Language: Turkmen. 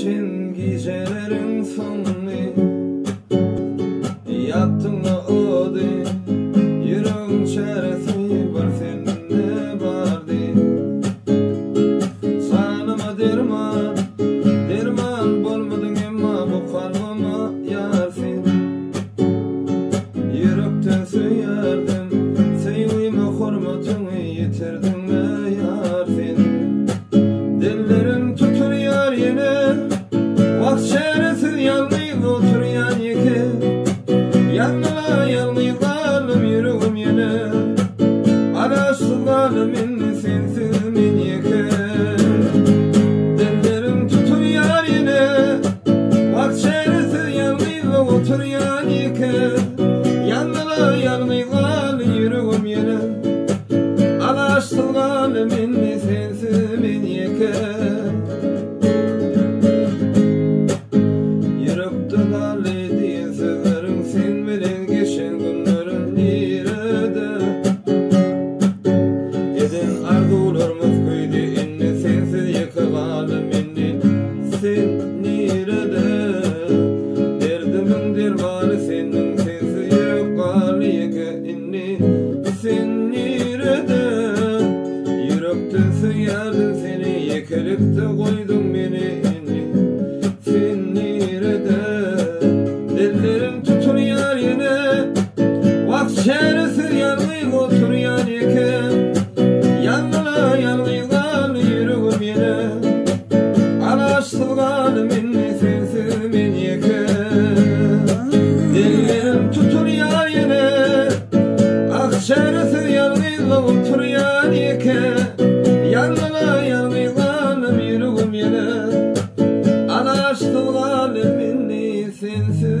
Geçen gijeleriň soňuny Ýakdyň-la ody, Ýüregiň çäresi bir sende bardy. Janyma derman, derman bolmadyň emma bu kalbyma ýar sen. Ýürekden söýerdim, söýgime hormatyňy ýitirdiň-le ýar sen. Dillerim tutulýar ýene, Wah çäresiz ýalňyz oturýan ýeke. Ýalňyz-a ýalňyz galdym ýüregim ýene, Alaçsyz galdym indi sensiz men ýeke. Dillerim tutulýar ýene, Wah çäresiz ýalňyz oturýan ýeke. Ýalňyz-a ýalňyz galdy ýüregim ýene, Alaçsyz galdym indi sensiz men ýeke. Ýürekde galdy diýen sözleriň sen bilen geçen günlerim nirede? Eden arzuwlarymyz köýdi indi sensiz ýeke galdym indi sen nirede? Derdimiň dermany sendiň sensiz ýürek galdy ýeke indi sen nirede? Ýürekden söýýärdim seni Ýekelikde goýduň meni indi Sen nirede Dillerim tutulýar ýene Wah çäresiz ýalňyz oturýan ýeke Ýalňyz-a ýalňyz galdy ýüregim ýene Alaçsyz galdym indi sensiz men ýeke Dillerim tutulýar ýene Ah çäresiz ýalňyzlyk oturýan ýeke Ýalňyz-a ýalňyz galdym ýüregim ýene Alaçsyz galdym indi sensiz.